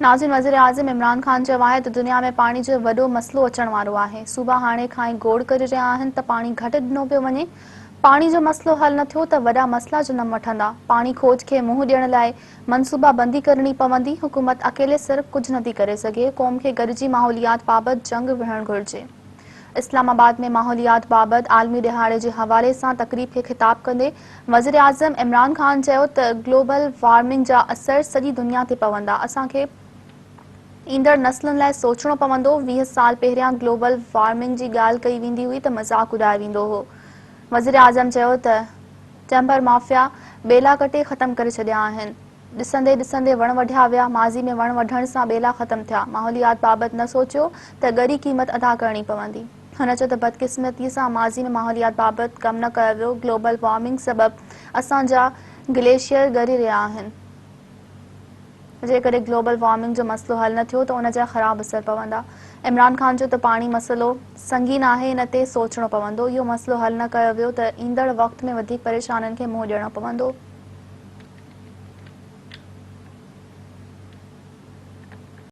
ناظرين وزيراعظم عمران خان چيو آهي ته دنيا ۾ پاڻي جو وڏو مسئلو اچڻ وارو آهي، صوبا هاڻي کان ئي گوڙ ڪري رهيا آهن ته پاڻي گهٽ ڏنو پيو وڃي، پاڻي جو مسئلو حل نه ٿيو ته وڏا مسئلا جنم وٺندا، پاڻي کوٽ کي منهن ڏيڻ لاء منصوبا بندي ڪرڻي پوندي، حڪومت اڪيلي سر ڪجهه نٿي ڪري سگهي، قوم کي گڏجي ماحوليات بابت جنگ وڙهڻ گهرجي. اسلام آباد ۾ ماحوليات بابت عالمي ڏهاڙي جي حوالي سان تقريب کي خطاب ڪندي وزيراعظم عمران خان چيو ته گلوبل وارمنگ جا اثر سڄي دنيا تي پوندا، اسان کي ايندڙ نسلن لاء سوچڻو پوندو، 20 سال پهريان گلوبل وارمنگ جي ڳالهه ڪئي ويندي هئي ته مذاق اڏايو ويندو هو. وزيراعظم چيو ته ٽمبر مافيا ٻيلا ڪٽي ختم ڪري ڇڏيا آهن. ڏسندي ڏسندي وڻ وڍيا ويا، ماضي ۾ وڻ وڍڻ سان ٻيلا ختم ٿيا، ماحوليات بابت نه سوچيو ته ڳري قيمت ادا ڪرڻي پوندي. هن چيو ته بدقسمتي سان ماضي ۾ ماحوليات بابت ڪم نه ڪيو ويو، گلوبل وارمنگ سبب اسان جا گليشيئر ڳري رهيا آهن، جيڪڏهن گلوبل وارمنگ جو مسئلو حل نه ٿيو ته ان جا خراب اثر پوندا. عمران خان چيو ته پاڻي مسئلو سنگين آهي، ان تي سوچڻو پوندو، اهو مسئلو حل نه ڪيو ويو ته ايندڙ وقت ۾ وڌيڪ پريشانين کي منهن ڏيڻو پوندو.